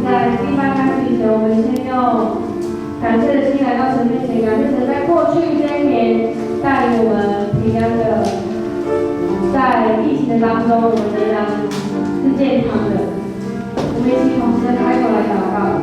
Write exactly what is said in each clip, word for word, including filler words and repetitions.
在敬拜开始以前，我们先用感谢的心来到神面前，感谢神在过去这一年带领我们平安的，在疫情的当中，我们仍然是健康的。我们一起同心开口来祷告。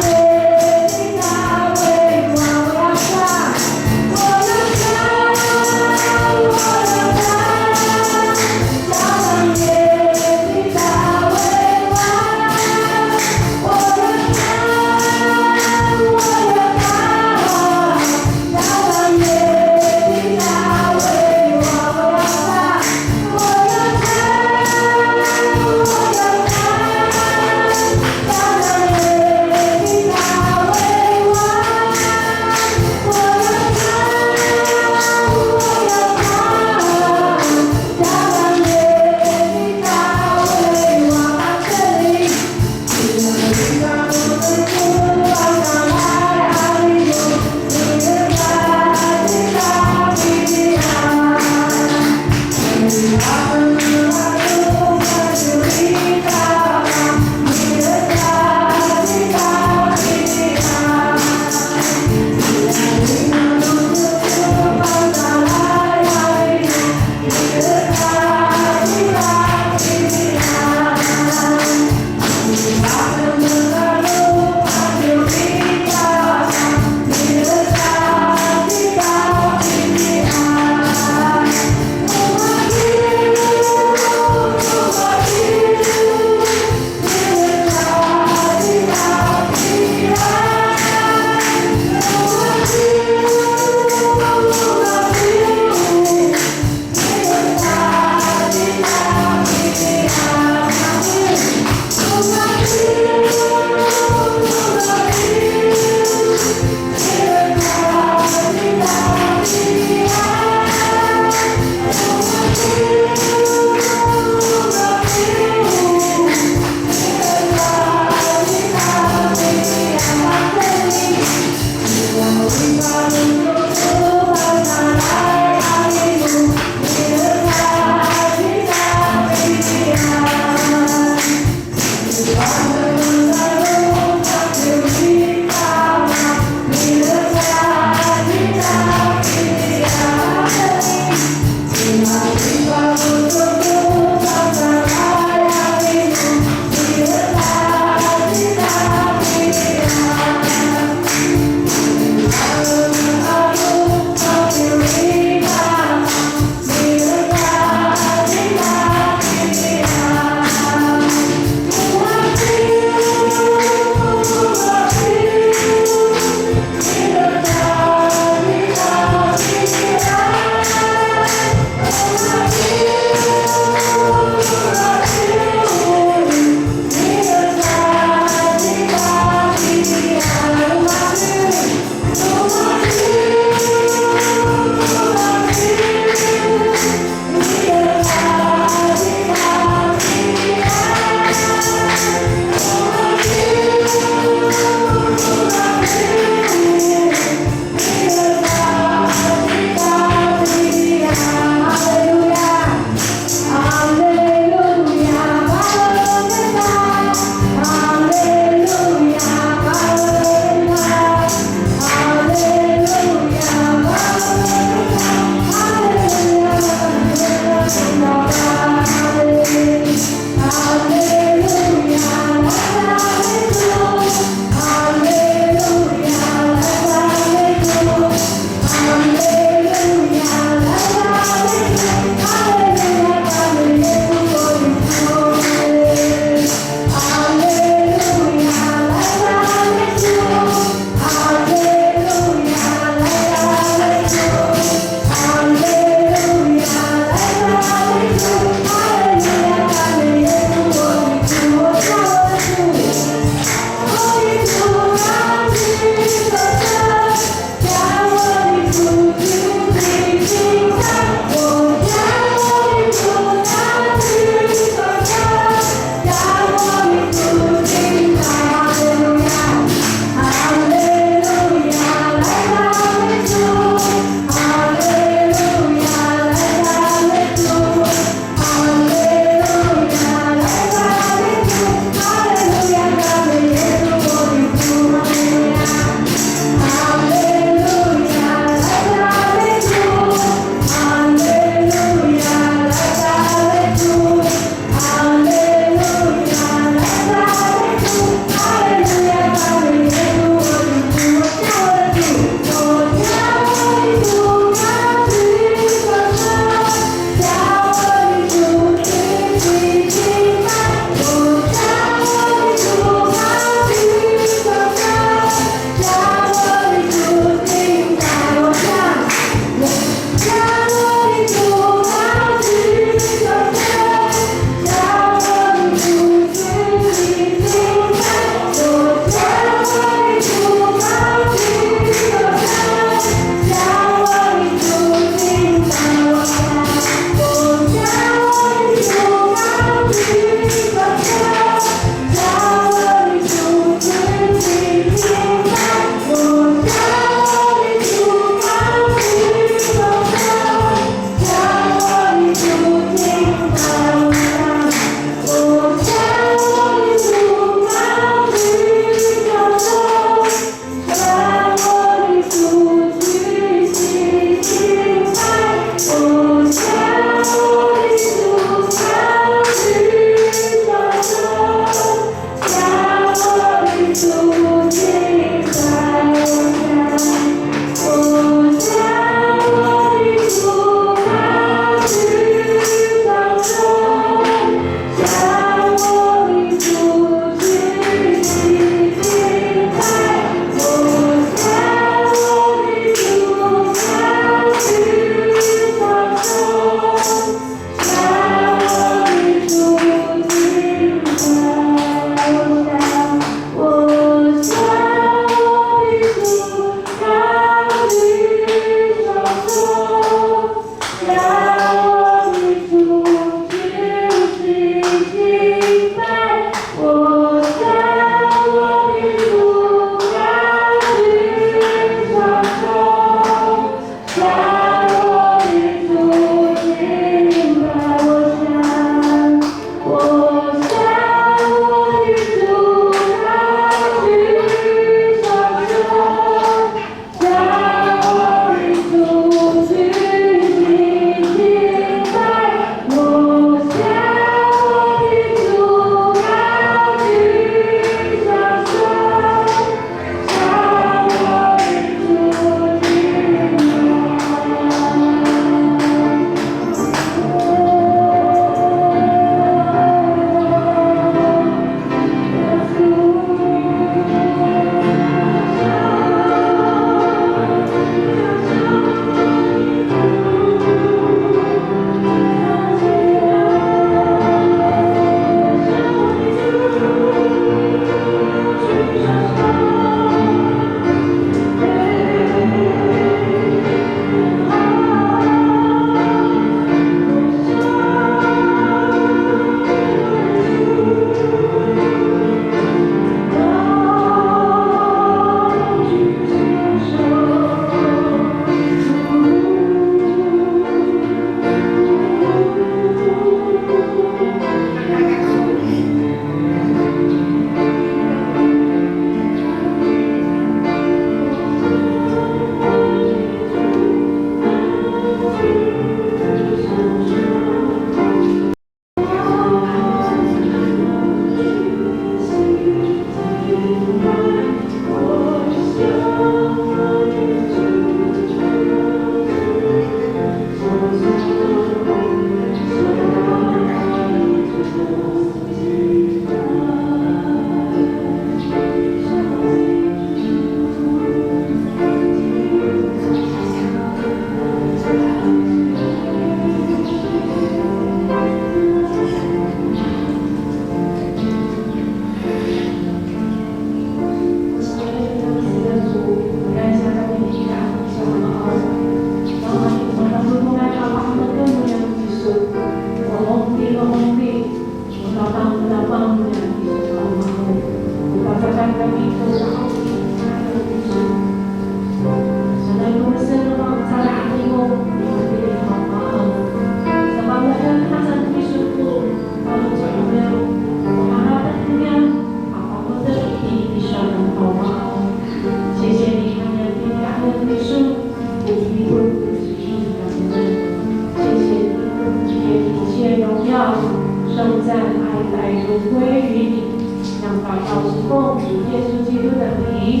平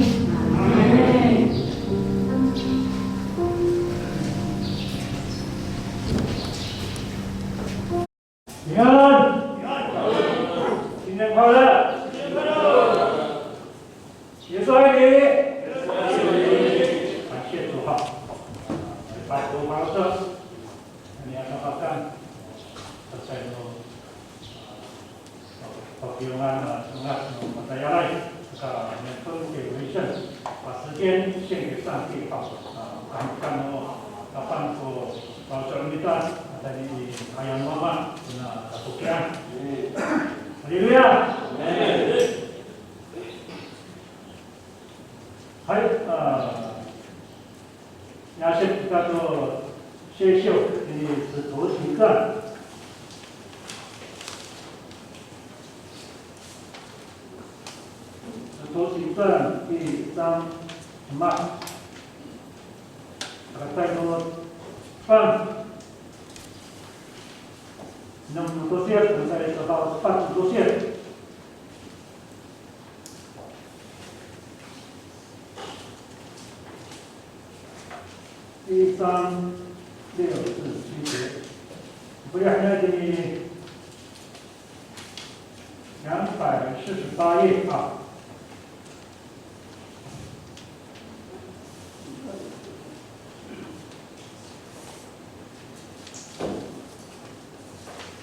安。新年快乐。耶稣爱你。感谢主哈。拜托，拜托。你要不要看？ Papiyongan a sowal no matayalay, saka mipon kiya wisang, 把时间献给上帝，好，啊，kamkan no Tapang ko faloco' mita, a tayni i Ayang Wama, kona tatokian. Haleluya! Hay, a, Mi'asip kita to sisiw, ini 使徒行传。使徒行传第一章，什么？Pakatay no pan. Enem no tosil, tosil, sepat no tosil. 第一章六至七节。Pilihan ini 两百四十八页啊。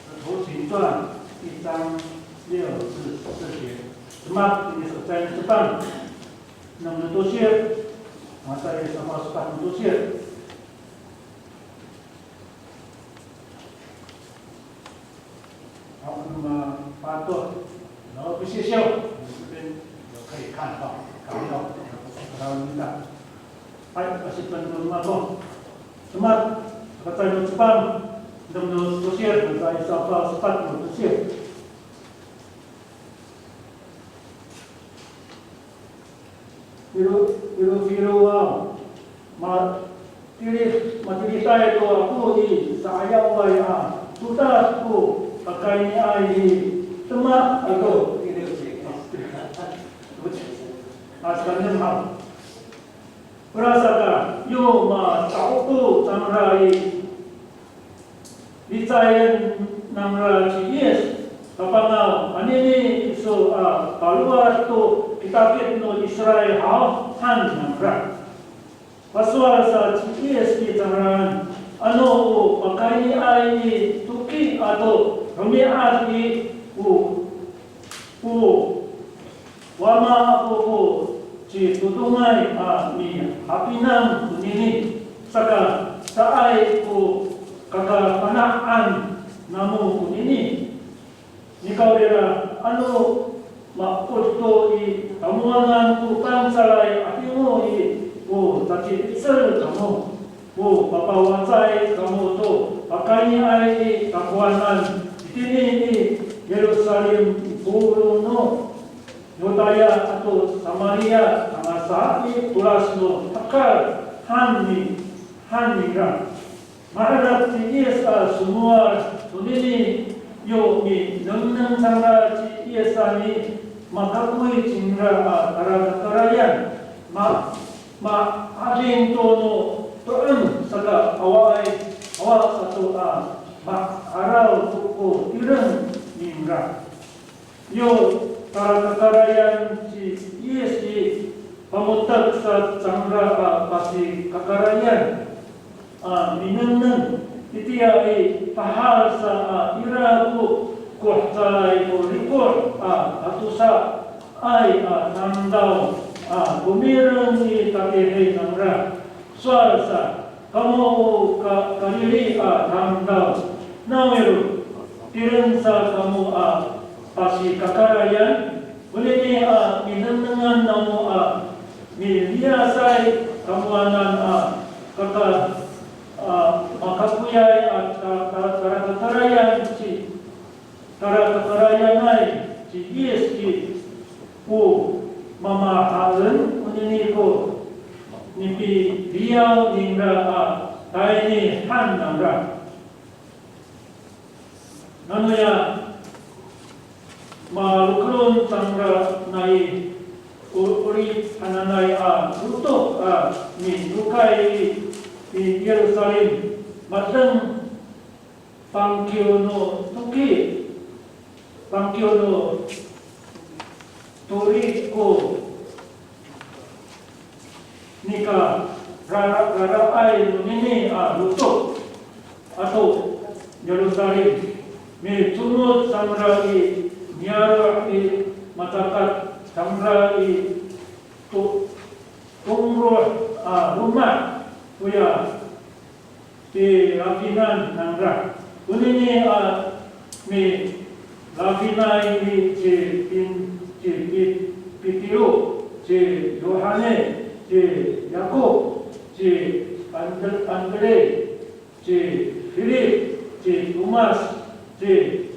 使徒行传一章六至十四节。Demak ini seperti depan. Enam no tosil, masa ini sama sepat no tosil. Halo, 那么巴多，然后不谢谢，这边有可以看到，看到，看到那个。Hay, kasi pan no mako. Demak, pakatay no depan, enam no tosil, masa ini sama sepat no tosil. Filo, filo, filo, a, matili, matiliday to ako i sa'ayaway a todas ko pakayniay i demak ato. A, sakanen haw. Orasaka, yo mata'of to cangra i, licayen nangra ci Yis, Tapangaw, anini iso a palowad to kitakit no Israil haw, han nangra. Pasowal sa ci Yis i cangraan, ano o pakayniay i toki ato romi'ad i, o, o Wama ako ko citodongay a mihapinang konini, saka caay ko kakafana'an namo konini. Nikawrira ano ma'od to i tamowanan ko fangcalay a 'adingo i, o taci'icel kamo. O papawacay kamo to pakayniay i takowanan itini i Yirusalim i polong no Yudaya ato Samariya, tangasa i tolas no hekal, han ni, han nira. Maherek ci Yis a somowal tonini, yo minengneng cangra ci Yis a makakoy cingra a talakatalayan. Ma, ma'ading to no to'em saka awaay, awa sato a ma'araw to ko tireng ningra. Yo talakatalayan ci Yis i, pamotek sa cangra a pasikakarayan a minengneng, itiya i pahal sa a ira ko kohecay ko riko' a tatosaay a tamdaw a komireng i tatihi nangra. Sowal sa, kamo o ka, Kalili a tamdaw, nawiro tireng sa kamo a pasikakarayan? Onini a minengnengan namo a miliyasay tamowanan a kaka, a, makakoyay a ta, ta, talakatalayan ci, talakatalayanay ci Yis i, o mamahaen, onini ko nipiliyaw ningra a tayni han nangra. Nanoya, malokelon cangra nai Olipe hananay a lotok a minokay i, i Yerusalem, mateng fangkiw no toki, fangkiw no tori ko nika rara, raraay nonini a lotok ato Yerusalem. Micomod cangra i niyaro' i, macakat cangra i to, tongroh a loma', oya pilafinan nangra. Onini a milafinay i ci Pin, ci Pi, Pitiro, ci Yohane, ci Yakop, ci Andre, Andre, ci Filip, ci Tomas, ci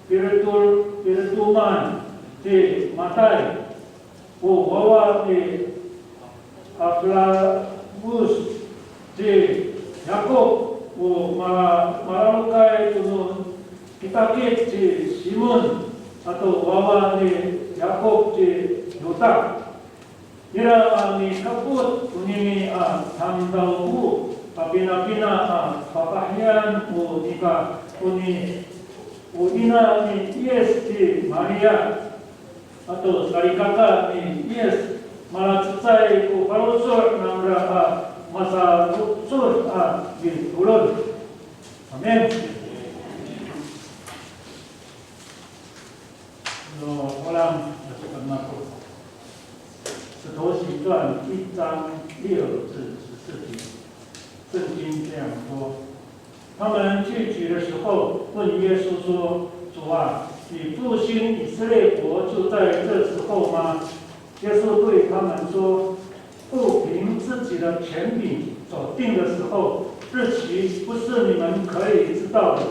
Pirtul, Pirtuman, ci Matay, o wawa ni Aflabus, ci Yakop, o ma, malalokay to no kitakit ci Simon, ato wawa ni Yakop ci Yuta. Ira a mikapot onini a tamdaw ko papinapina a fafahiyan o nika, oni, o ina ni Yis ci Mariya ato salikaka ni Yis, malacecay ko faloco' nangra a masarocod a mitolon. Amin. No Holam, 使徒行传一章六至十四节，圣经这样说：他们聚集的时候，问耶稣说：“主啊，你复兴以色列国就在这时候吗？”耶稣对他们说：“父凭自己的权柄所定的时候、日期，不是你们可以知道的。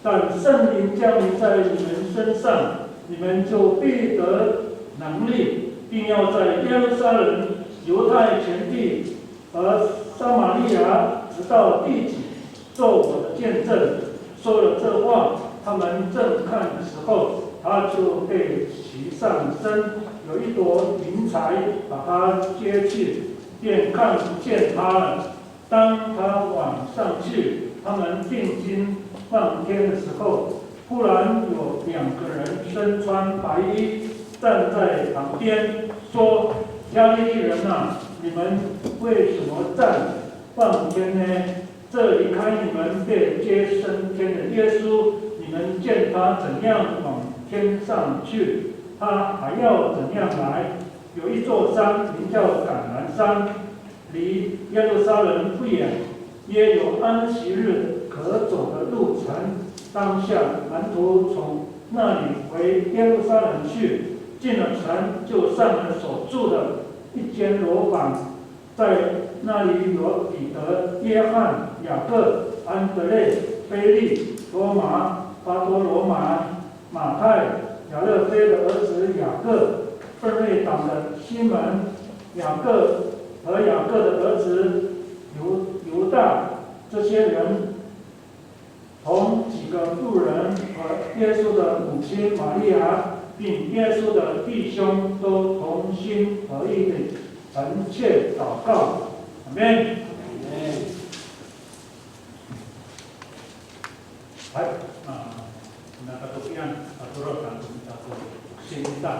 但圣灵降临在你们身上，你们就必得能力，并要在耶路撒冷、犹太全地和撒玛利亚，直到地极，做我的见证。”说了这话，他们正看的时候，他就被提上升，有一朵云彩把他接去，便看不见他了。当他往上去，他们定睛望天的时候，忽然有两个人身穿白衣站在旁边，说：“加利利人啊，你们为什么站望天呢？这离开你们被接升天的耶稣，你们见他怎样往天上去，他还要怎样来。”有一座山名叫橄榄山，离耶路撒冷不远，约有安息日可走的路程。当下门徒从那里回耶路撒冷去，进了城，就上了所住的一间楼房，在那里有彼得、约翰、雅各、安德烈、腓力、多马、巴多罗买、马太、亚勒腓的儿子雅各、奋锐党的西门、雅各和雅各的儿子犹，犹大。这些人同几个妇人和耶稣的母亲玛利亚，并耶稣的弟兄都同心合意地恳切祷告。阿们。Hay, a, na katokian, a, torod, a, to mita ko, singita,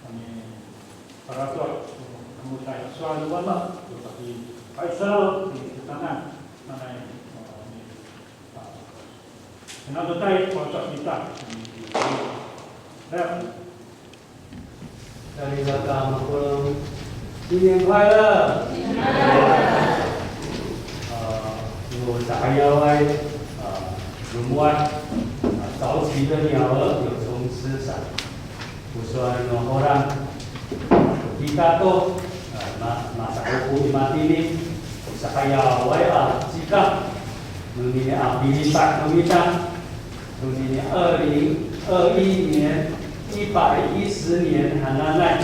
a, miparatok, a, mita ko sowal no Wama, to paki, paisaw, to kitanan, nanay, a, mi, a, nanotay, pacak mita, a, mi, a, 大家好，新年快乐！新年快乐！呃，有打幺歪，呃，有摸，呃，早起的鸟儿有虫吃散。我说，no orang，kita to，呃，ma, masa'opo i matini，有打幺歪啊，鸡蛋，no nini a pilipat no mita， Tonini 二零二一年一百一十年 hananay,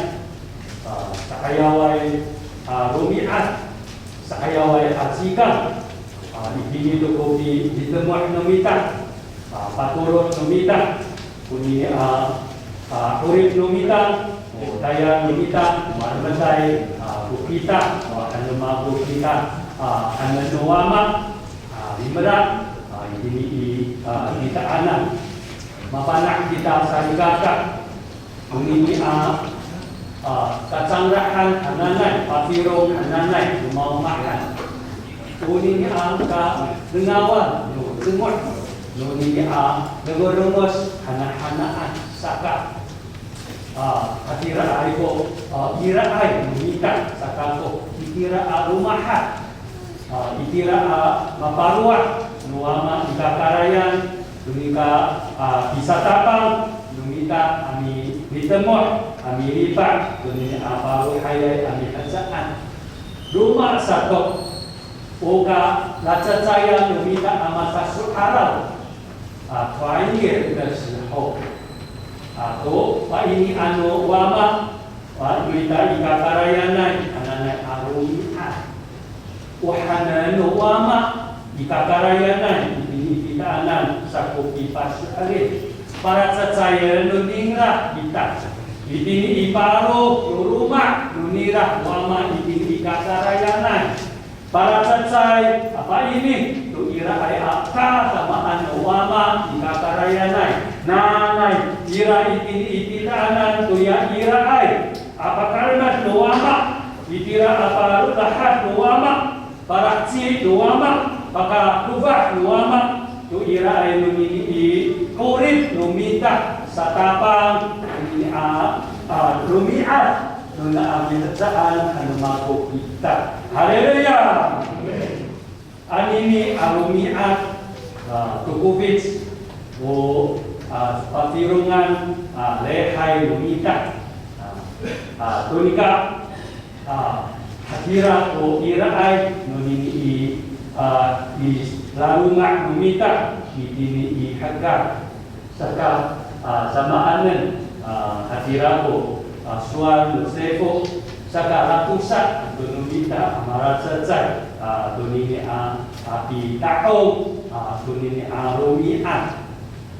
a, sa'ayaway a romi'ad, sa'ayaway a cikang, a, itini to ko pi, pitemoh no mita, a, patorod no mita, konini a, a, 'orip no mita, o tayal no mita, Malemeday, a, ko kita, a, ano mako kita, a, ano no Wama, a, limela, a, itini i, a, kitaanan. Mafana' kita salikaka. Onini a, a, kacangrahan hananay, pafirong hananay, no maomahan. Onini a kalengawan, no cengod, nonini a lengolengoc hanahanaan, saka a, hatiraay ko, a, iraay no mita, saka ko itira a lomahad, a, itira a mapalowad no Wama i kakarayan, to nika, a, pisatapang no mita a mi, mitemoh, a milipad, tonini a parohayay a mihecaan. Roma sato, o kalacecayan no mita a masasoaraw, a, 团圆的时候, a, to paini ano Wama, a, mita i kakarayanay, hananay a romi'ad. O hanan no Wama i kakarayanay, itini i kitaanan, sa ko pipaso'elin. Palacecayen no ningra kita. Itini i paro no loma' no nira Wama itini i kakarayanay. Palacecay, a, paini to iraay a kasamaan no Wama i kakarayanay. Nanay, ira itini i kitaanan toya iraay a pakalemed no Wama, itira a palahad no Wama, palaheci no Wama, pakakofah no Wama, to iraay nonini i 'orip no mita, satapang nonini a, a, romi'ad nona a mihecaan, ano mako kita. Haleluya! Anini a romi'ad, a, to kofic, o, a, pafirongan, a, lihay no mita. A, a, to nika, a, hatira ko iraay nonini i, a, i laloma' no mita, itini i hekal. Saka, a, samaanen, a, hatira ko, a, sowal no sifo, saka latosa to no mita a malacecay, a, tonini a, a, pita'ong, a, tonini a romi'ad,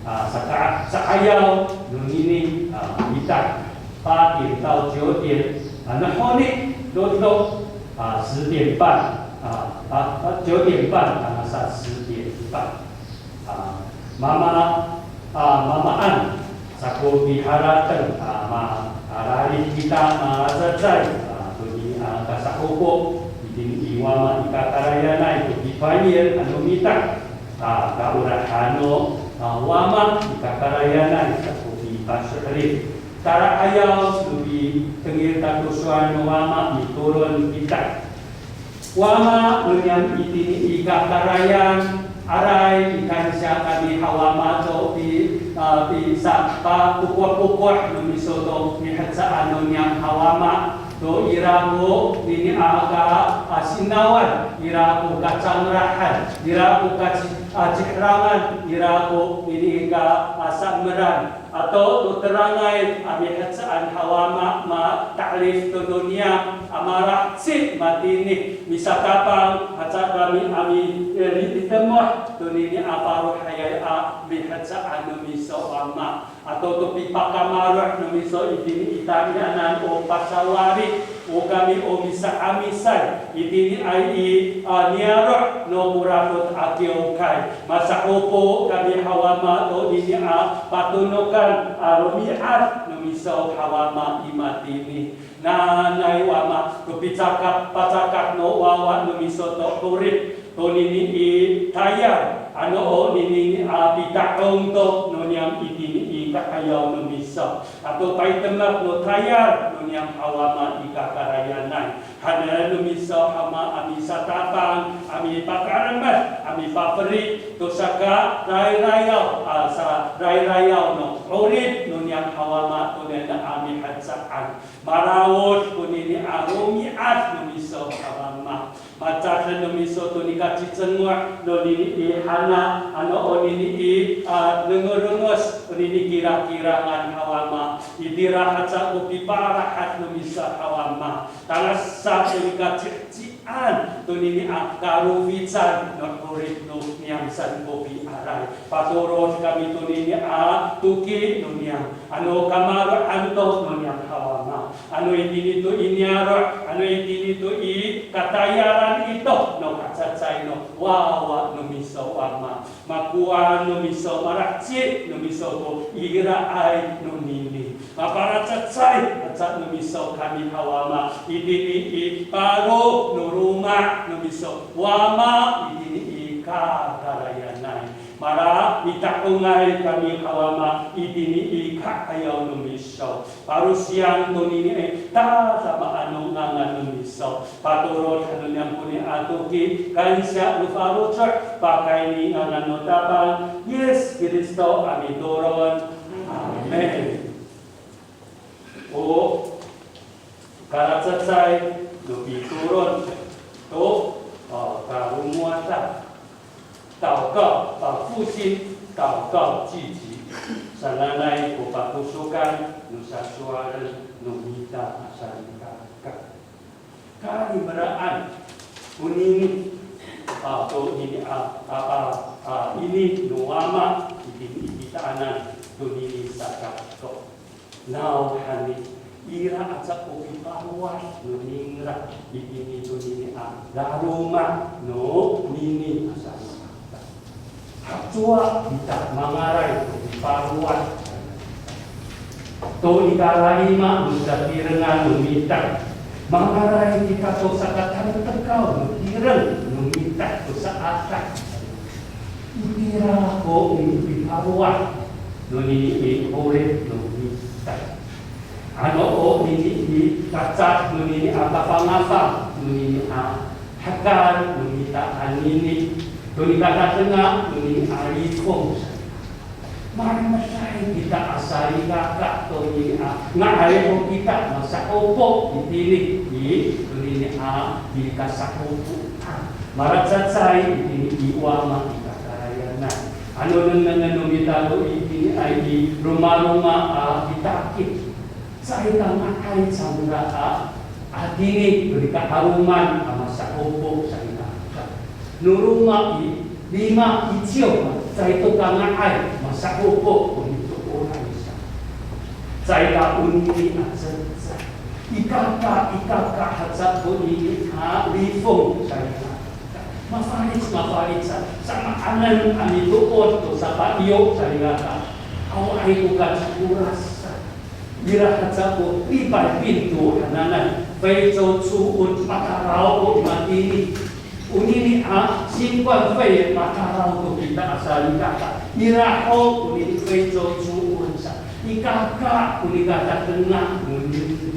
a, saka sa'ayaw nonini, a, mita, 八点到九点, a, nahoni, dodo, a, 十点半, a, a, a, 九点半, a, sa 十点半. A, mama, a, mamaan, sa ko piharateng, a, ma, a, rarid kita, a, malacecay, a, toni, a, kasa'opo, itini i Wama i kakarayanay to pifangcil ano mita, a, kaolahan no, a, Wama i kakarayanay, sa ko pipaso'elin. Tala'ayaw no pitengil tato sowal no Wama mitolon kita. Wama, no niyam itini i kakarayan, aray, mikansiya kami ha Wama to pi, a, pi, sa, papokohpokoh no miso to mihecaan no niyam ha Wama to ira ko nini a ka, a, sinawan, ira ko kacangrahan, ira ko kaci, a, ciherangan, ira ko nini ka, a, sameran. Ato to terangay a mihecaan ha Wama mata'elif to no niyam a malaheci matini misatapang haca kami a mi, e, litemoh tonini a parohayay a mihecaan no miso Wama. Ato to pipakamaroh no miso itini i tamiyanan o pasawali, o kami o misa'amisay itiniay i, a, niyaro' no korapot a kiwkay. Masa'opo kami ha Wama tonini a patonokan a romi'ad no miso ha Wama i matini. Nanay Wama to picakap, pacakap no wawa no miso to 'orip tonini i tayal, ano onini a pita'ong to no niyam itini i ka'ayaw no miso. Ato paytemek no tayal no niyam ha Wama i kakarayanay. Hanen no miso ha Wama a misatapang, a mipakalemed, a mipafeli to saka rayrayaw, a, sa rayrayaw no 'orip no niyam ha Wama to nena a mihecaan. Malawod konini a romi'ad no miso ha Wama. Macaden no miso to nika cicengol no nini i hana, ano onini i, a, lengolengoc, onini kilakilangan ha Wama. Itira haca ko pipalahad no miso ha Wama. Tangasa to nika cihecian to nini a kalofican no 'orip no niyam san ko piaray. Patorod kami to nini a toki no niyam, ano kamaro'an to no niyam ha Wama. Ano itini to i niyaro', ano itini to i katayalan ito no kacacay no wawa no miso Wama. Makowan no miso, malaheci no miso ko iraay nonini. Maparacacay aca no miso kami haw Wama, itini i paro no loma' no miso Wama, itini i kakarayanay. Mala mita'ongay kami haw Wama, itini i ka'ayaw no miso. Palosiyang tonini i tadamaan no ngangan no miso. Patorod han no niyam koni a toki, kansiya no faloco', pakayni ngangan no Tapang Yis Kristo a mitolon. Amin. O kalacecay no pitolon to, o, kalomowad a. 祷告，啊，复兴，祷告积极。Sananay ko patosokan no sasowalen no mita a salikaka. Kalimelaan konini, a, tonini a, a, a, a, ini no Wama, itini i titaanan tonini saka to. Nawhani, ira aca ko pipalowad no ningra itini tonini a laloma' nonini a salikaka. Hacowa kita mangalay to pipalowad to nika lalima no tatirengan no mita. Mangalay kita to sakatanektekaw no tireng no mita to saadah. Itira ko pipalowad nonini i 'orip no mita. Ano o nini i kacad nonini a kafangafang nonini a hekal no mita anini, to nika tatenga nonini a lifong sa. Malimesay kita a salikaka tonini a nga'ay ho kita masa'opo itini i tonini a pikasa'opo. Malacecay itini i Wama i kakarayanay. Ano nengnengen no mita to itini ay i romaroma a kitakit. Caay ka nga'ay cangra a, a, tini to nika 'aloman a masa'opo sa ina. No roma i, lima i ciw, caay to ka nga'ay masa'opo ko nitooray sa. Caay ka onini a cecay. I kaka, i kaka haca konini a lifong sa ina. Mafalic, mafalic sa, samaanen a mitoor to sapaiyo sa ina ka. Awaay ko kacikoras sa. Ira haca ko 立百病毒 hananay, 非洲猪瘟 matalaw ko matini. Onini a 新冠肺炎 matalaw to kita a salikaka. Ira ho konini 非洲猪瘟 sa. I kaka ko nika tatenga nonini.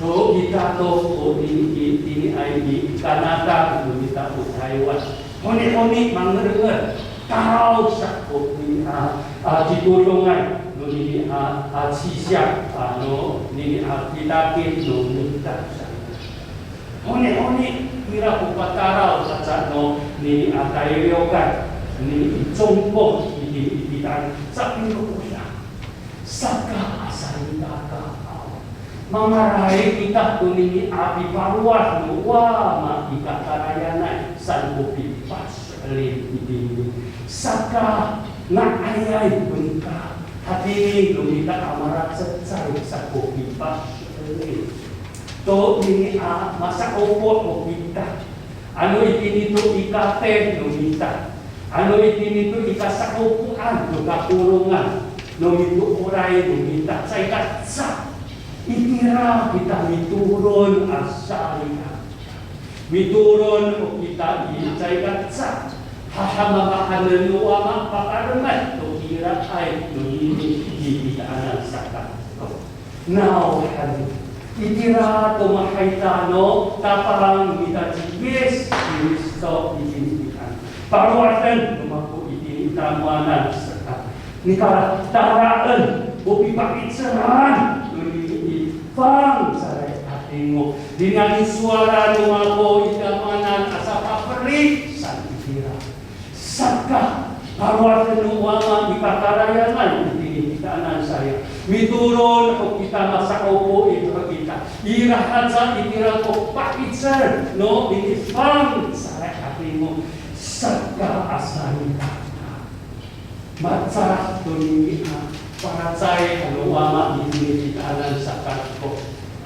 To kita to, o, ini, ini, ini ay i Kanada, no mita o Taywan. Honihoni mangerengel, talaw sa ko nini a, a, citodongay, no nini a, a, cisiya, a, no nini a kitakit no mita sa. Honihoni ira ko patalaw sa no nini a Tayriyokan, nini i Congpong, nini i Kitaan, sa pino'oya. Saka a salikaka aw, mangalay kita tonini a pipalowad no Wama i kakarayanay saan ko pipaso'elin itini. Saka nga'ayay to nika hatini no mita a malacecay sa ko pipaso'elin. Tonini a masa'opo ho kita. Ano itini to i kateng no mita, ano itini to i kasa'opoan to kapolongan no mitooray no mita, caay kaca. Itira kita mitolon a salikaka. Mitolon ho kita i, caay kaca. Hahamamaanen no Wama pakalemed to iraay no nini i titaanan saka. Nawhani, itira to mahayta no Tapang mita ci Yis Kristo itini i, palowaden no mako itini i tamowanan saka. Nika taraen ko pipa'iceran no nini i fangcalay a 'Adingo. Nika nisowal no mako i tamowanan a sapafeli saan itira. Saka, palowaden no Wama i kakarayanay itini i titaanan saan. Mitolon ho kita masa'opo i to kita. Ira haca itira ko pa'icel no nini fangcalay a 'Adingo. Saka a salikaka. Maca to nini a pacay no Wama itini i titaanan saka to.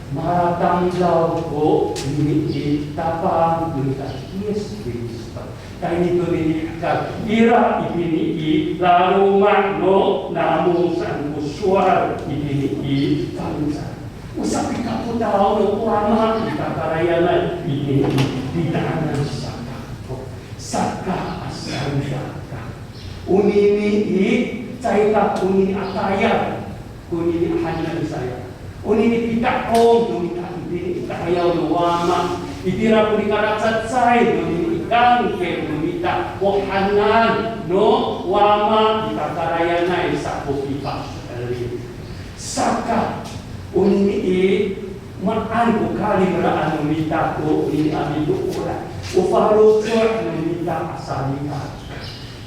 Malatangdaw ko nini i tapang no mita Yis Kristo. Tayni to nini i hekal, ira itini i laloma' no namo saan ko sowal itini i fangcal. O sapikapotaw no Wama i kakarayanay itini i titaanan saka to. Saka a salikaka. Onini i, caay ka onini a tayal. Konini a hanan saan. Onini pita'ong no mita itini i ka'ayaw no Wama. Itira ko nikalacecay nonini i kangke no mita ko hanan no Wama i kakarayanay sa ko pipa'edil. Saka, onini i, maan ko kalimelaan no mita ko onini a mitooray. O faloco' no mita a salikaka.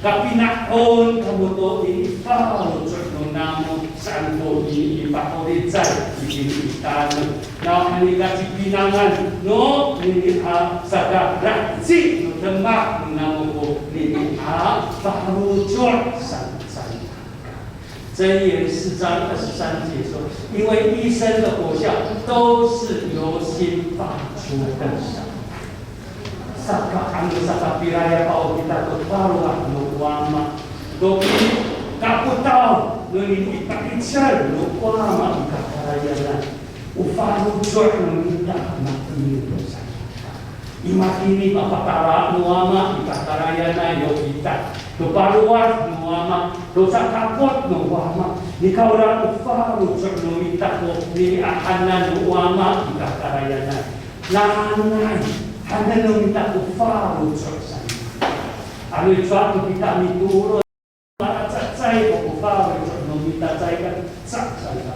Kapina'on kamo to i faloco' no namo saan ko i, i pa'oricay itini i taneng. Nawhani kacipinangan no nini a saka laheci no demak no namo ko nini a faloco' saan, saan. 箴言四章二十三节说，因为一生的果效都是由心发出的。Saka ano saka pirayapaw kita to palowad no Wama. To pikapotaw no nini i pa'icel no Wama i kakarayanan. O faloco' no mita matini to saan. I matini mapatala no Wama i kakarayanay no kita. To palowad no Wama, to sakapot no Wama. Nikawrira o faloco' no mita ko nini a hanan no Wama i kakarayanay. Nanay, hanan no mita ko faloco' saan. Ano i cowa to kita mitolon. Malacecay ko faloco' no mita caay ka, sa, sa, sa.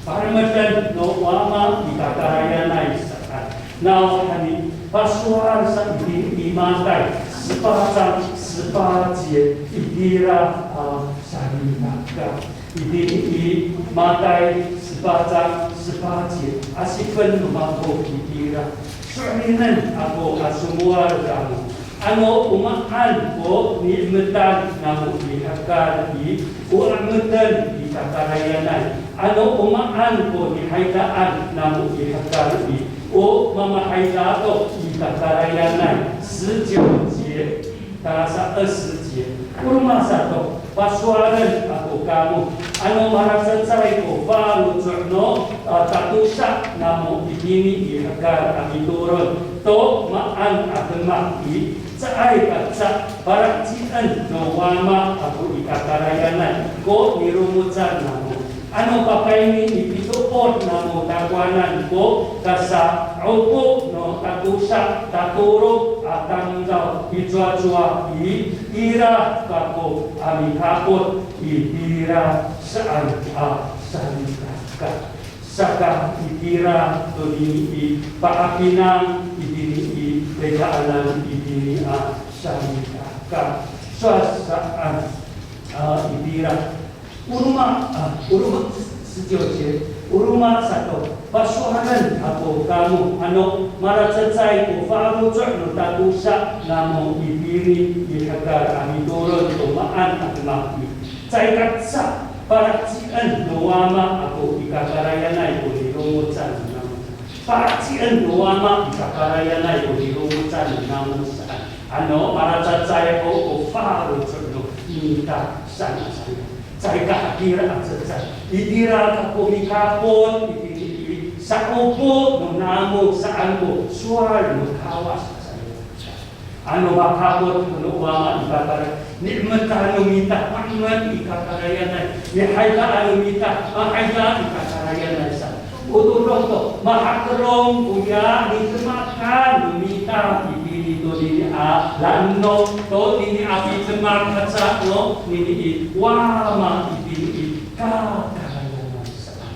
Palemeden no Wama i kakarayanay saan. Nawhani, pasowal sa itini i Matay, 十八章十八节, itira a salikaka. Itini i Matay 十八章十八节, asipen no mako itira. So'elinen ako a somowal kamo. Ano o maan ko ni'emetan namo i hekal i, o 'emeten i kakarayanay. Ano o maan ko nihaydaan namo i hekal i, o mamahayda to i kakarayanay. 十九节, tala sa 二十节. O roma sato, pasowalen ako kamo, ano malacecay ko faloco' no, a, tatosa namo itini i hekal a mitolon to maan a demak i, caay kaca palahecien no Wama ako i kakarayanay ko nilongocan namo. Ano pakayni i pitoor namo takowanan ko kasa'opo no tatosa tatolo a tamdaw i cowacowa i, ira kako a mikapot itira saan a salikaka. Saka itira tonini i pahapinang itini i lekaanan itini a salikaka. Sowal saan a itira. O roma, a, o roma, 十九节, o roma sato, pasowalen ako kamo, ano malacecay ko faloco' no tatosa namo itini i hekal a mitolon to maan a demak i, caay kaca palahecien no Wama ako i kakarayanay ko nilongocan namo. Palahecien no Wama i kakarayanay ko nilongocan namo saan. Ano malacecay ho ko faloco' no mita saan a saan. Caay ka hatira a cecay. Itira kako mikapot itini i sa'opo no namo saan ko sowal no Kawas. Ano makapot ko no Wama i kakarayan, ni'emetan no mita, ma'emet i kakarayanay, mihaydaan no mita, mahaydaan i kakarayanay sa. O todong to, mahakelong koya nidemakan no mita itini tonini a la'eno, tonini a pidemak haca no nini i Wama itini i kakarayanay sa.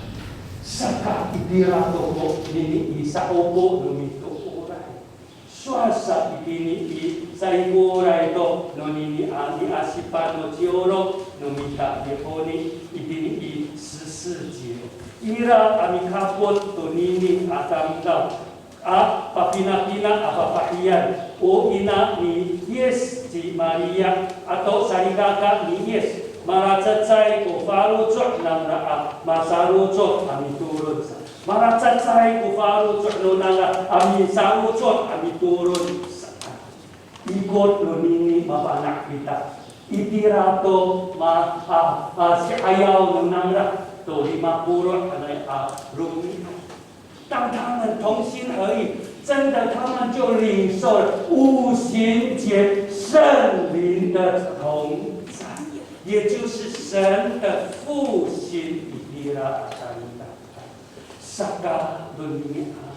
Saka itira to ko nini i sa'opo no mitooray. Sowal sa itini i saikoray to nonini a niasipan no ciwlo no mita i honi itini i 十四节. Ira a mikapot tonini a tamdaw a papinapina a fafahiyan, o ina ni Yis ci Mariya ato salikaka ni Yis, malacecay ko faloco' nangra a masaloco a mitolon sa. Malacecay ko faloco' no nangra a misaloco' a mitolon saan. Ikor nonini mafana' kita. Itira to ma, a, a, si'ayaw no nangra to lima polo' hanay a romi'ad. 当他们同心合意，真的他们就领受了五旬节圣灵的同在，也就是神的复兴。Itira a saan. Saka tonini a,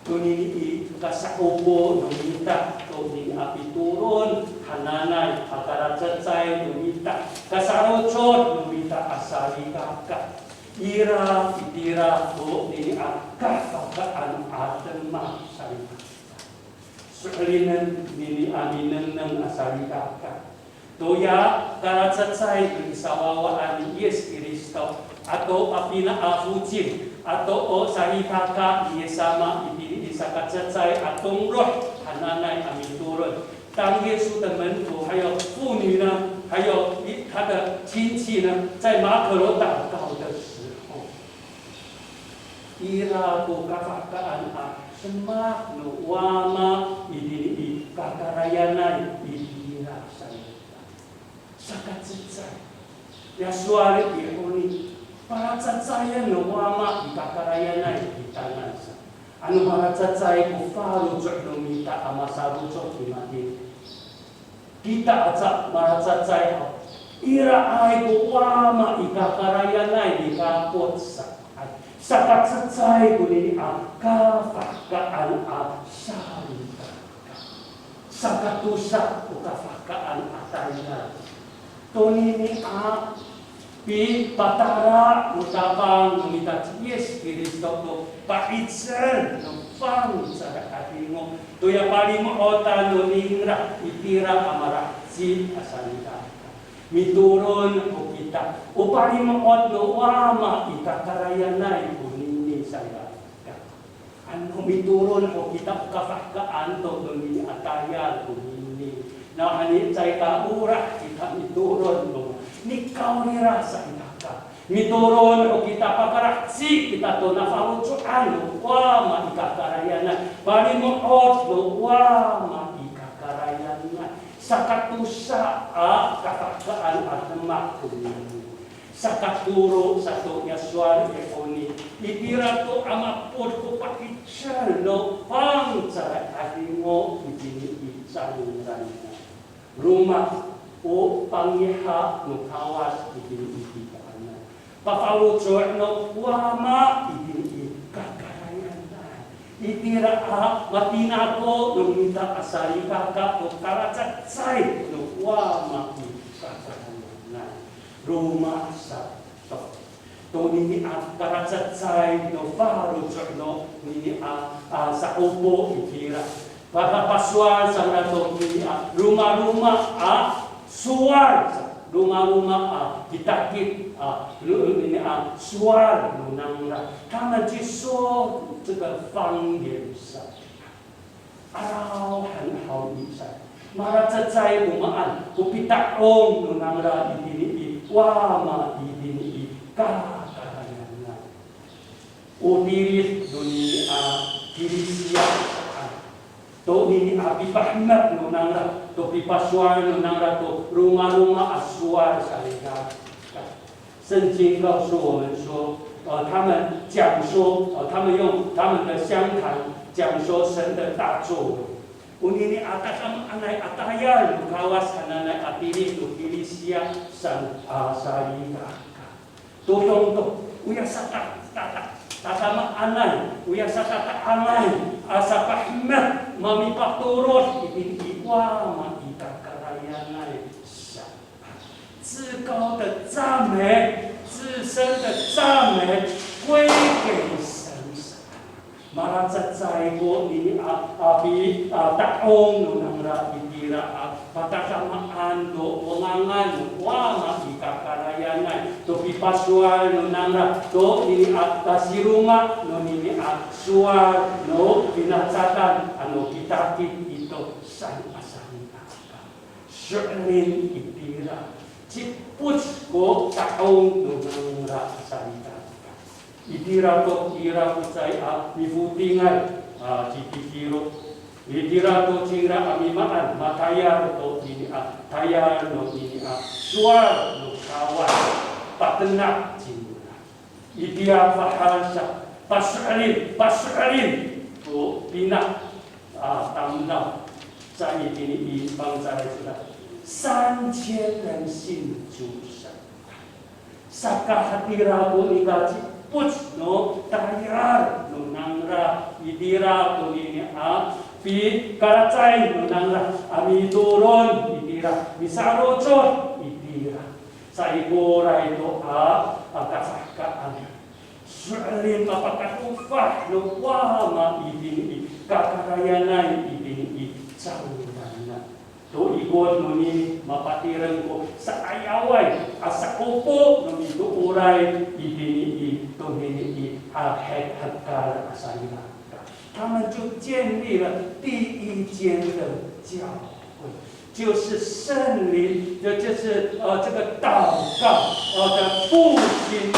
tonini i kasa'opo no mita tonini a pitolon hananay a kalacecay no mita, kasaloco' no mita a salikaka. Ira itira tonini a kafahekaan a demak salikaka. So'elinen nini a minengneng a salikaka. Toya kalacecay no nisawawaan ni Yis Kristo, ato a pina a focin, ato o salikaka ni Yis sama itini i sakacecay a tongroh hananay a mitolon. 当耶稣的门徒还有妇女呢，还有一，他的亲戚呢，在马可楼祷告的时候， Ira ko kafahekaan a demak no Wama itini i kakarayanay itira sa. Sakacecay. Ya sowal i honi, palacacayen no Wama i kakarayanay kitanan sa. Ano malacecay ko faloco' no mita a masaloco' i matini. Kita aca malacecay haw, iraay ko Wama i kakarayanay mikapot sa. Sakacecay konini a kafahekaan a salikaka. Sakatosa ko kafahekaan a tayal. Tonini a pipatala no Tapang no mita ci Yis Kristo to pa'icel no fangcalay a 'adingo, toya palimo'otan no ningra itira a malaheci a salikaka. Mitolon ho kita o palimo'ot no Wama i kakarayanay konini salikaka. Ano mitolon ho kita o kafahekaan to nonini a tayal konini. Nawhani caay ka olah kita mitolon no nikawrira salikaka. Mitolon ho kita pakalaheci kita to nafaloco'an no Wama i kakarayanay. Palimo'ot no Wama i kakarayanay. Sakatosa a kafahekaan a demak konini. Sakatolo sato ya sowal i honi, itira to a mapod ko pa'icel no fangcalay a 'adingo itini i cangraan. Roma o pangiha no Kawas itini i titaanan. Pafaloco' no Wama itini i kakarayanay. Itira a matinako no mita a salikaka to kalacecay no Wama i kakarayanay. Roma sato. Tonini a kalacecay no faloco' nonini a, a, sa'opo itira. Para pasowal sa nangra tonini a romaroma a sowal sa, romaroma a kitakit a, ro, nini a sowal no nangra. 他们去说这个方言 sa. Araw han haw i sa. Malacecay ko maan ko pita'ong no nangra itini i Wama itini i kakarayanay. O tilid nonini a Kirisiya saan. Tonini a pipahemek no nangra to pipasowal no nangra to romaroma a sowal salikaka. 圣经告诉我们说，呃，他们讲说，呃，他们用他们的乡谈讲说神的大作为。Onini a tadamaanay a tayal no Kawas hananay a tilid no Kirisiya san, a, salikaka. Todong to, oya sata, tata, tadamaanay, oya satata'angay a sapahemek mamipatorod itini i Wama i kakarayanay sa. 至高的赞美，至深的赞美归给神。Malacecay konini a, a, pi, a, ta'ong no nangra itira a patadamaan to o ngangan no Wama i kakarayanay to pipasowal no nangra tonini a kasiroma nonini a sowal no finacadan ano kitakit ito san a salikaka. So'elin itira, cipoc ko ta'ong no nangra salikaka. Itira to ira ko caay a mifotingay a cititiro. Itira to cingra a mimaan matayal to nini a tayal no nini a sowal no Kawas, patenak cingra. Itiya fahal sa, paso'elin, paso'elin to pina a tamdaw sa itini i Fangcalay Codad. 三千人信主神。 Saka hatira ko nika ci'epoc no tayal no nangra itira tonini a pikalacecay no nangra a mitolon itira misarocod itira. Saikoray to a, a kafahkaan. So'elin mapakatofah no Wama itini i kakarayanay itini i cangraan. To ikor nonini mapatireng ko sa'ayaway a sa'opo no mitooray itini i tonini i a he-, hekal a salikaka. 他们就建立了第一间的教会，就是圣灵，也就是，呃，这个祷告，呃，的复兴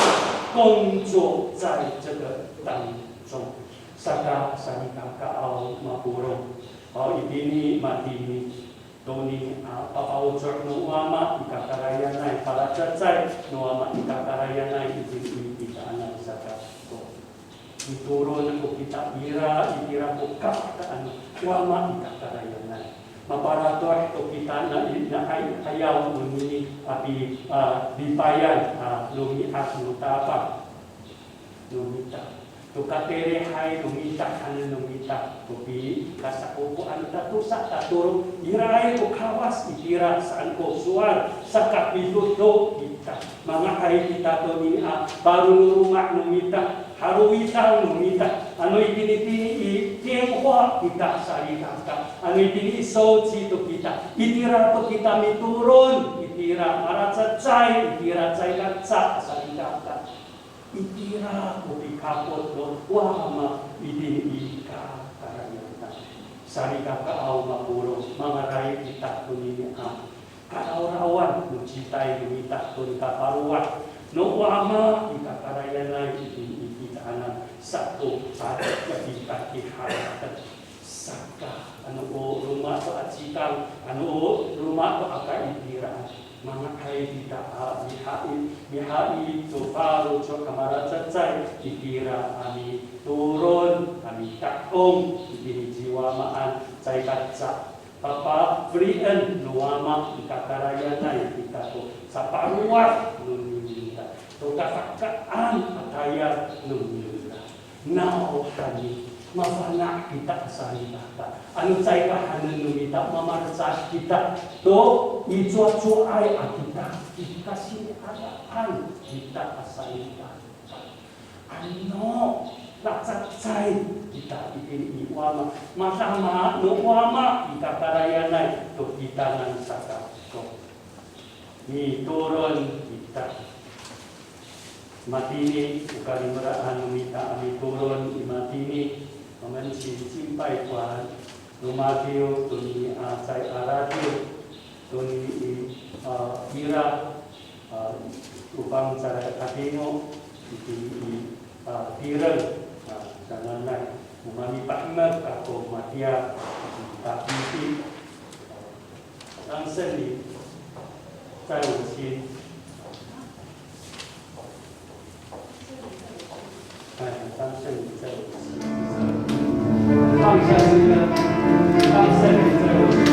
工作在这个当中。Saka salikakaaw mapolong, o itini matini tonini a papaoco no Wama i kakarayanay, palacecay no Wama i kakarayanay itini i titaanan saka to. Mitolon ko kita ira, itira ko kafahkaan no Wama i kakarayanay. Maparatoh to kita na, na ay, ayaw nonini a pi, a, pipayan, a, no mi'ad no Tapang no mita. To katelehay no mita, hanen no mita, to pikasa'opo ano tatosa tatolo, iraay ko Kawas itira saan ko sowal, saka pitoto kita. Manga'ay kita tonini a paro no loma' no mita, halowitan no mita, ano itini tini i tingwa kita salikaka, ano itini i sowci to kita, itira to kita mitolon, itira malacecay, itira caay kaca salikaka. Itira ko pikapot no Wama itini i kakarayan. Salikakaaw mapolong, mangalay kita tonini a kalawlawan no citay no mita to nika palowad no Wama i kakarayanay itini i titaanan sato a kapikakiharaten. Saka, ano o roma to a cikang, ano o roma to a kaitiraan, manga'ay kita a mihai, mihai to faloco' a malacecay itira a mitolon, a mita'ong itini ci Wamaan, caay kaca papafelien no Wama i kakarayanay kita to sapalowad no nini ita, to kafahkaan a tayal no nini ita. Nawhani, mafana' kita a salikaka. Ano caay kahanen no mita, mamalecad kita to icowacowaay a kita, i kasini'adaan kita a salikaka. Ano lacecay kita itini i Wama, madama no Wama i kakarayanay to kitanan saka to. Mitolon kita. Matini, o kalimelaan no mita a mitolon i matini, 我们请敬拜团 romadiw tonini a caay a radiw, tonini a ira, a, o Fangcalay a 'Adingo, itini a tireng, a, sananay, o mamipahemek kako matiya, a, tapiti. 当圣灵在我心。哎，当圣灵在我心。放下身段，当圣灵在我心。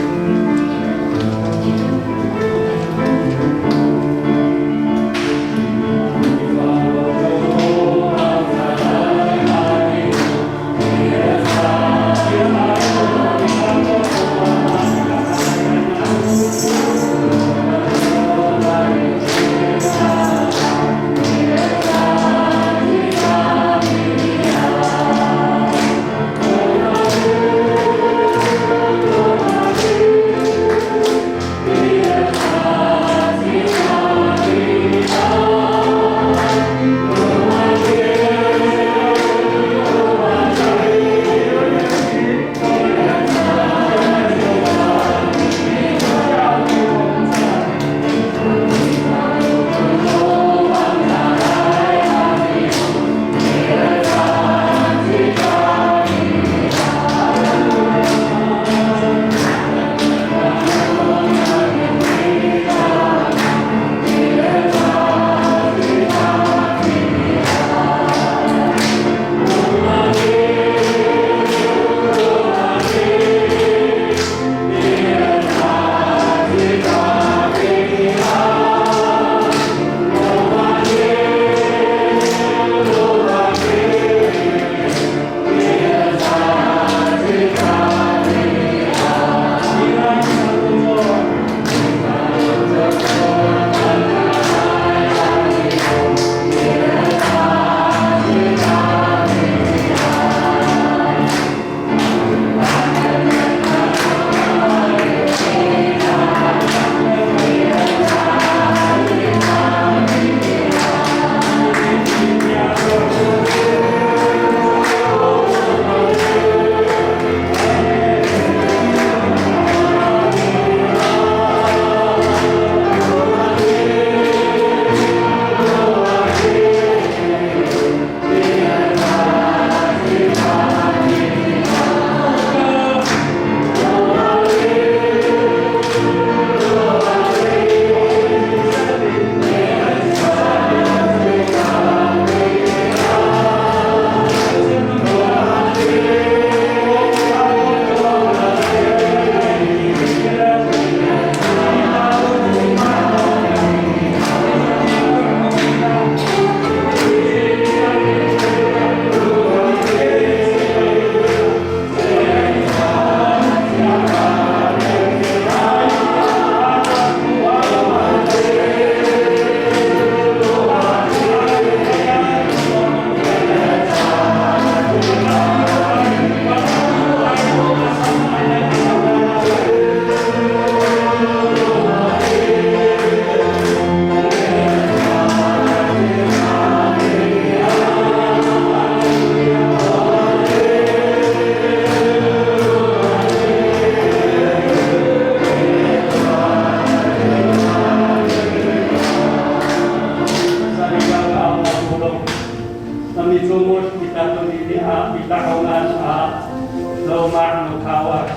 Kawas.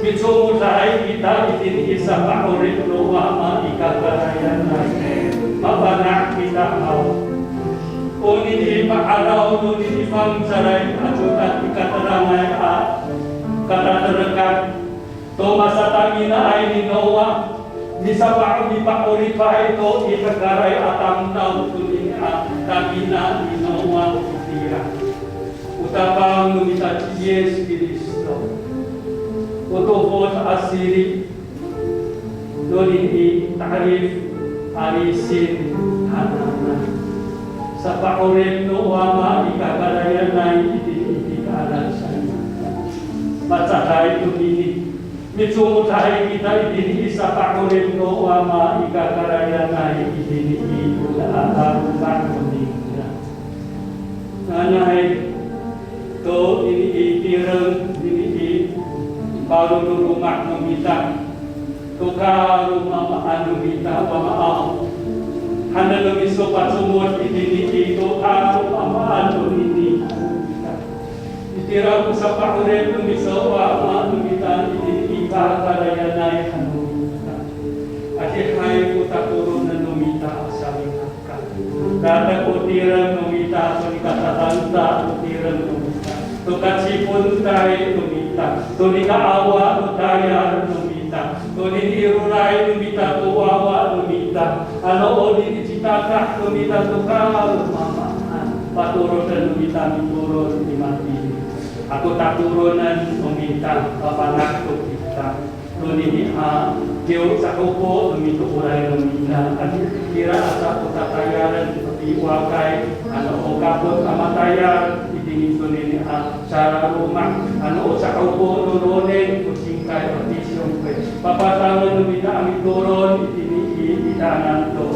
Micomoday kita itini i sapa'orip no Wama i kakarayanay. Mafana' kita haw. Onini i pa'araw nonini i fangcalay a codad i katerangay a kataterekan to masatanginaay ni Noa, misapa, mipa'oripay to i hekalay a tamdaw tonini a tangina ni Noa itira. O Tapang no mita ci Yis Kristo. O tofot a siri nonini i ta'arif a lisin hananay. Sapa'orip no Wama i kakarayanay itini i titaanan sanay. Mahecaday tonini. Micomoday kita itini i sapa'orip no Wama i kakarayanay itini i laloma' no mita. Nanay to ini i tireng, ini i paro no loma' no mita. To kalomaamaan no mita, Wamaaw. Hanen no miso pacomod itini i to kalomaamaan no mita. Itira ko sapa'orip no miso, Wama, no mita itini i kakarayanay han no mita. Adihay ko tatoronen no mita a salikaka. Tata ko tireng no mita, to nika tatanta ko tireng no mita. To kacipontay no mita. To nika awa no tayal no mita. Tonini i roray no mita to wawa no mita, ano onini i citakah no mita to kalomaamaan, patoroden no mita mitolon i matini. Ako tatoronen no mita, papanak to kita. Tonini a, kiyo sa'opo no mitooray no mita, adi kira asa ko tatayalen to piwakay, ano o kapot a matayal, itini tonini a, Sararoma, ano o sa'opo no loning, o singkay a pisiyong, papatangen no mita a mitolon itini i titaanan to.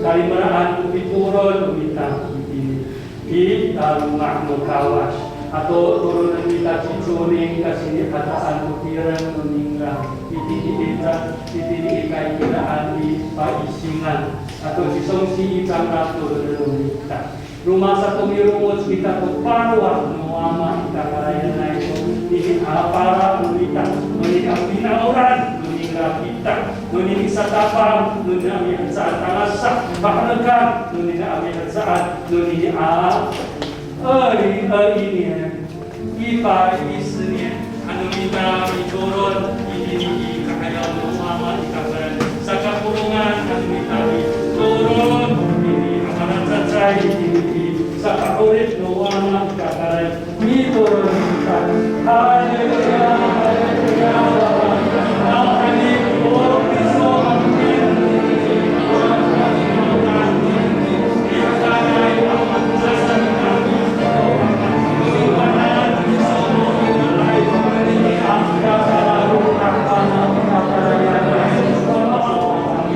Kalimelaan ko pitolon no mita itini i laloma' no Kawas. Ato tolonen mita ci Coning, kasini'adaan ko tireng no ningra itini i ta, itini i kaikiraan i Paisingan. Ato ci Songsi i cangra tolonen no mita. Roma sato mirongoc kita to palowad no Wama i kakarayanay to, nini a pala no mita, nini a finawlan, nini a kita, nini satapang, nini a mihecaan tangasa, pahenekan, nini a mihecaan, nini a, ay, ay, ini, eh. Ipa, ini seni, ano mita mitolon, itini i ka'ayaw no Wama i kakarayan. Sakapolongan, ano mita mitolon, itini a malacecay, itini i saka'orip no Wama i kakarayan. Mitolon kita. Haleluya, haleluya.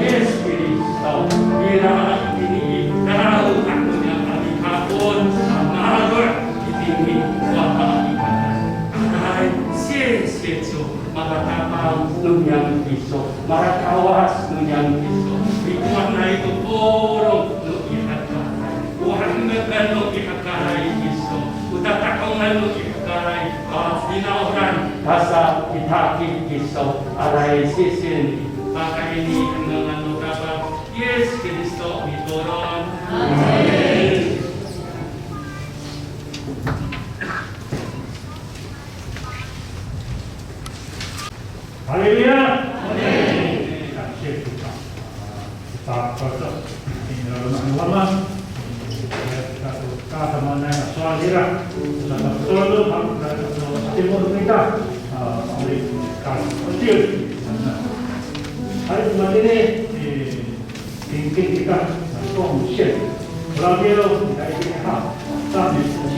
Yis Kristo, ira itini i karaw ako niya kami hapon, a maro' itini i Wama i kakarayan. Aray, siyesiyo, malatapang no niyam kiso, malakawas no niyam kiso, mikowanay to polong no i hakaray, o hahemeken no i hakaray kiso, o tata'ongan no i hakaray, a finawlan, tasa i taki kiso, aray sisien, pakayni i ngangan no Tapang Yis Kristo mitolon. Amin. Haleluya. Amin. Kita berdoa. Kita berdoa. Ini adalah doa. Kita berdoa sama dengan suara kita. Kita berdoa, kita berdoa. Kita berdoa. Hari ini, eh, 今天这个奉献，老弟兄，你来一个哈，赞美之前。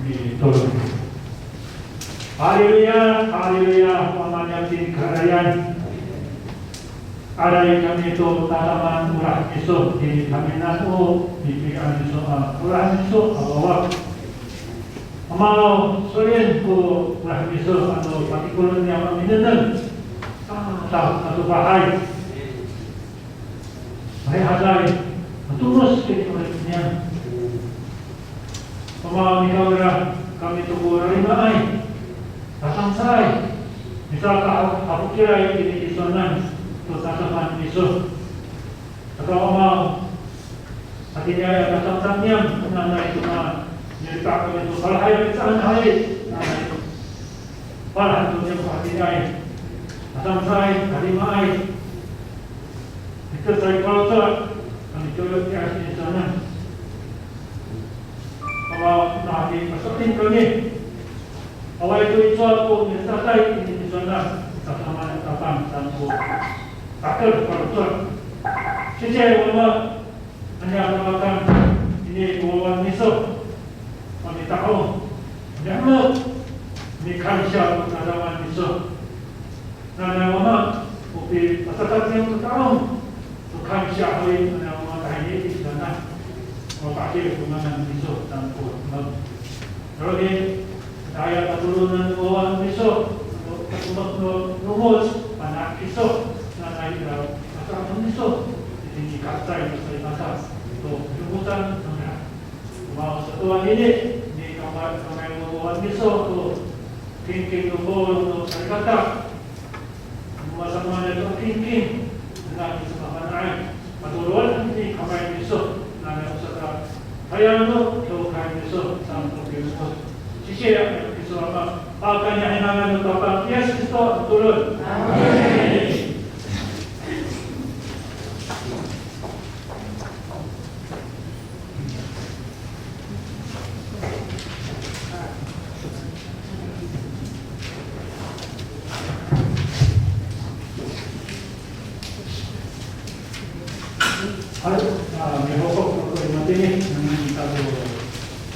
Mitolon. Haleluya, haleluya, Wama niyam tini karayan. Aray kami to tadamaanay olah miso, tini kami nano, pipian miso, a, olah miso, a, wawa. Ama, so'elin ko olah miso, ano, patikolen niyam a minengneng. A, ta, katopahay. Hay, haday, matomes kini 'orip niyam. Pama, nikawrira kami to ko rarimaay, tasangsay, misakahafokilay kini tisowanan to tasaman miso. Saka Ama, hatiniay a tasangsay niyam, nanay to na, nirita' kami to falahay a mihecaan haw i, nanay falahen to niyam ko hatiniay, tasangsay, tarimaay. Ito sa i faloco', kami coyo tiya sinisanan. Awa, nahati paso'elin kami. Awaay to i cowa ko mitatay i nisowanan, tasamaan a Tapang saan ko takel faloco'. Sisiya, Wama, aniya a tawakan ini ko wawa miso. Mamita'ong, mahemek, mikansiya ko tadamaanay miso. Nanay Wama, o pipasadak niyam to ta'ong to kansiya haw i, nanay Wama, tahini i, nanay Wama, pa'edil ko ngangan miso, saan ko, ro i, aya tatolonan wawa miso, to katomek no longoc, pana kiso, nanay ira, pasadak miso, itini kacay, nanay masa, to longocan, nanay Mao sato anini, ni kamay, kamay no wawa miso to kingking no polong no salikaka. Masamaan to kingking, na miso mafana'ay. Matoro'an ni kamay miso, na miso ka, kaya no, to kay miso, saan ko piso. Sisiya, miso ama, pakayni i ngangan no Tapang Yis Kristo a mitolon. Amin. Hay, a, mihokok to ko matini, nanay kita to,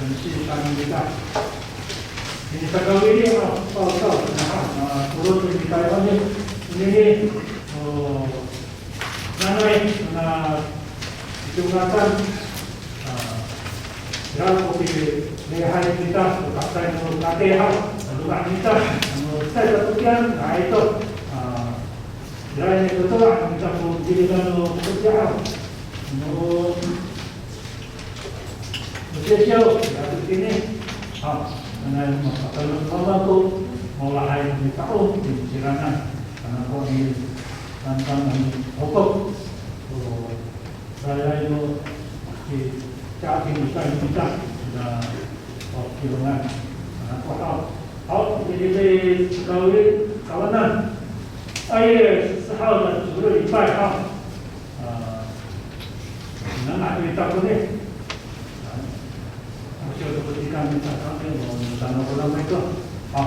tensi kami kita. Ini sakawili, a, paw, paw, na, a, turun kita ini, ini, o, Nanay, na, itongatan, a, ira ko pilihay kita, o taksay no katihaw, no loma' kita, no cecay to kiyan, na ito, a, ira ini to, a, kita ko pilihan no katihaw. No, Sisiyo, ya, to kini. A, nanay, mapatalo, mapatalo, maolahay, mita'ong, mitiraan. Ano ko, i, tantan, i, hokok. O, rayray no, i, caking, i, caking, i, na, o, kilongan. Ano ko, haw. Haw, i, i, i, kawili, kawanan. Ay, sa, sa, haw, na, suri, ipay, haw. A, nanay, ita ko ni. A, ako siya ko tika ni sa kami, mo, mo, tano ko lamay ko. A,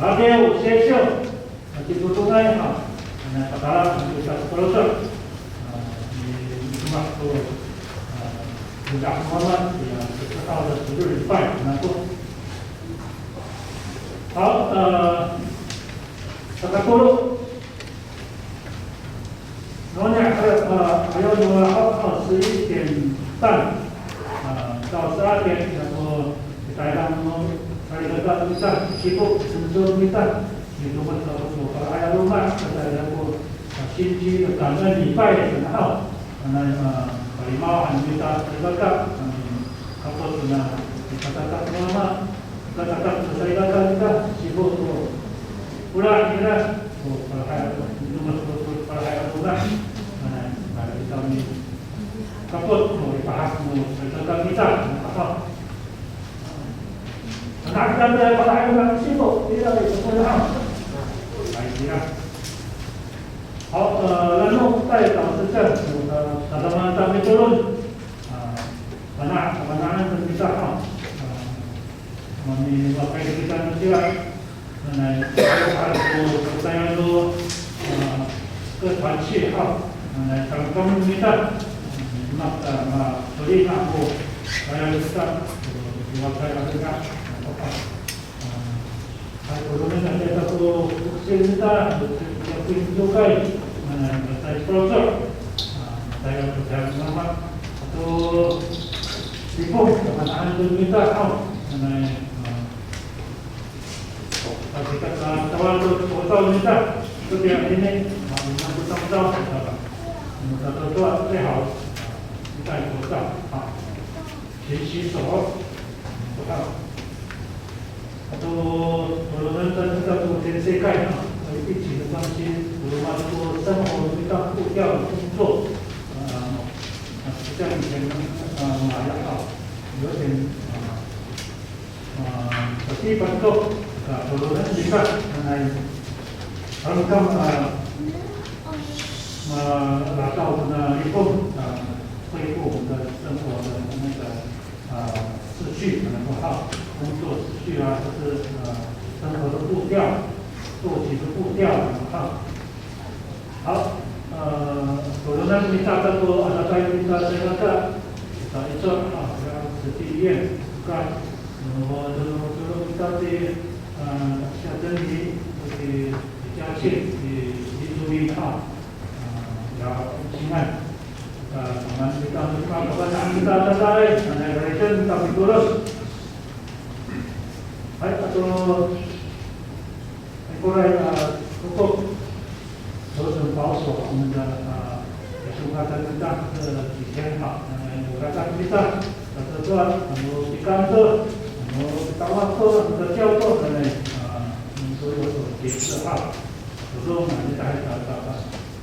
lagi, o, sisiyo. Ati ko tongay, a, nanay, patala, ati ita ko palosa. A, ni, ni, ko, a, ni, ko mama, ya, sa, sa, sa, sa, ipay, nako. A, a, sakatolo. 那年还有呃还有那个二二十一点半，呃到十二点，然后台上那个到一站西部神州一站，你如果到我们还有那个在那个呃星期的感恩礼拜的时候，那呃礼貌还没到这个，嗯，他说是呢，他他他妈妈。 Kakatak to salikaka nika, sifo to. Olah nira, to falahay, to falahay a olah. Mana, mana kita mi. Kapot to, ipahak to salikaka kita, apa. Mana kita falahay a olah, sifo, ira, sifo na. Ay, ira. Haw, e, lano, tay, tang, sesel, e, tadamaanay a mitolon. A, Fana', fana'en to kita, ha. A, mami, mapayni kita no sira. Nanay, halo ko, percaya no, a, 团契, ha. Nanay, tangkam kita. Mak, a, ma, peli na ko, kaya kita, diwakay kita. Hay, koronan a kita ko sila kita, kita ko sila kita, kita ko sila kita, kita ko sila kita, ato sipon, kamanaan to mita, haw. Nanay, a, a, sika, a, tawal to, total mita, to tiya ini, a, ina ko total, a, ina ko total, a, total, a, ina ko total, a, 勤洗手, a, total. Ato, koronan a kita ko 全世界, a, 疫情的关系, koronan to 生活的步调、工作, a, a, 不像以前那么, a, 那么要好, 有点, a, a, 不习惯做, a, koronan kita, a, hangkan, a, a, 达到我们的一步, a, 恢复我们的生活的那个 呃，秩序可能不好，工作秩序啊，就是，呃，生活的步调、作息的步调可能不好。好，呃，koronan a kita to, adadaay kita, saya kira, kita iso, a, ya, 慈济医院, buka, no, no, no, kita ti, a, 夏珍妮, si, si 嘉庆, si, si Jumi, a, a, ya, 平安. A, samanen kita, kita, kita, kita, kita, kita, kita, kita, kita, kita, kita, kita, kita, hay, ato, hay, koray, a, kokok, 调整保守我们的, a, 生活的这几天哈, a, 有大家 kita, 大家做, ano, 去看做, ano, 去打电话做, ano, 叫做, ano, a, 我们都有所节制哈。我说我们大家打打打。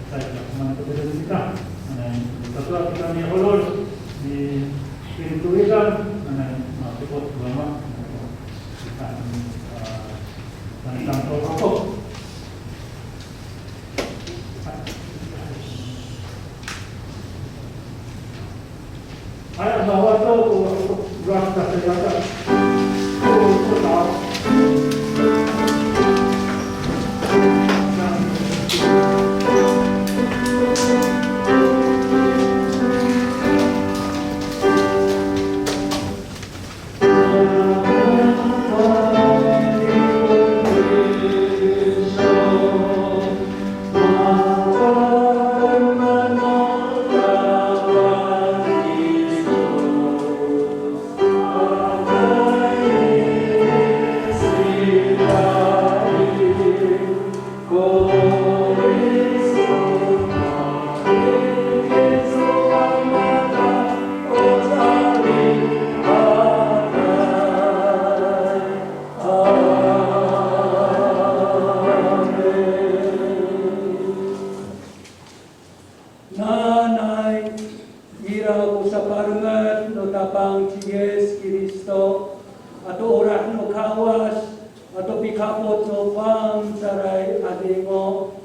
Sa, ita ko maan ko tayal ita. Ano, tato kita miholol, mi, pinto ita, ano, masipot mama, ano, kita, ano, a, tantang to kako. Hay, ano, awa to, ko, ko, ko, ko, ko, ko, ko, ko, ko, Nanay, ira ko sapalenget no Tapang ci Yis Kiristo, ato olah no Kawas, ato pikapot no fangcalay a 'Adingo,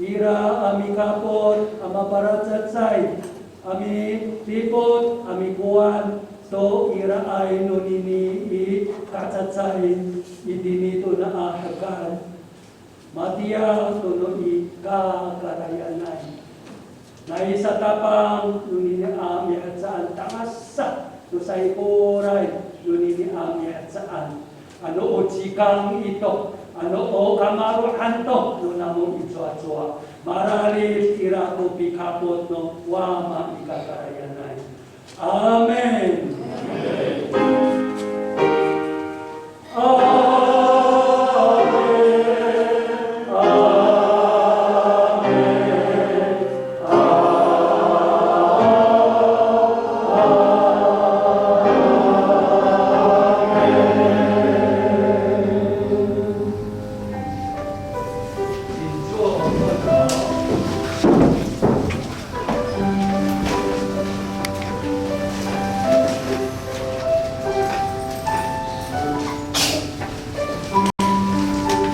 ira a mikapot a maparacecay, a midipot a mikowan to iraay nonini i kacacay itini tona a hekal. Matiya to no i kakarayanay. Nai satapang nonini a mihecaan tangasa to saikoray nonini a mihecaan. Ano o cikang ito, ano o kamaro'an to no namo i cowacowa. Mararid ira ko pikapot no Wama i kakarayanay. Amin.